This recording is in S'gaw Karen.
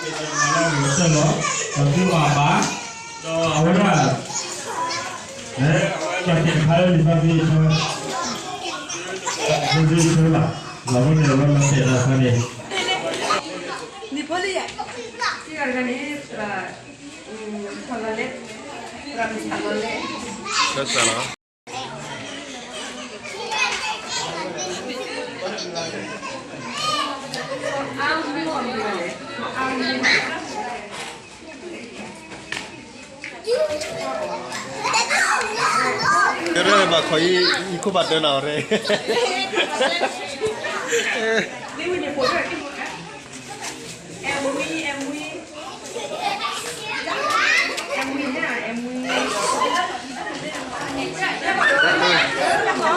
မၤလၢအဂ့ၤကတၢၢ်လီၤ, ဒီးသုမၤဘၣ်, ဒီးအဝဲဒၣ်, လဲၤ, ကၠီၤက့ၤတခါလၢလံာ်စီဆှံအဆၢ, လံာ်စီဆှံအဆၢဘၣ်, လီၤမ့ၢ်န့ၣ် အဝဲမၤတဲာ်ဒီးခါန့ၣ် နဖိလံယၤ, စံးဂၤတဂၤန့ၣ်, သရၣ်, သရၣ်မုၣ်ဆၣ်လီၤလဲၣ်, သရၣ်မုၣ်ဆၣ်လီၤလဲၣ်, သရၣ်မုၣ်ဆၣ်လီၤ, တဲဘၣ်ခီအံၤ ယခိၣ်ဘၣ်တၢ်နၤအီၤရဲ, အမွံ, အမွံ, အမွံ, အမွံ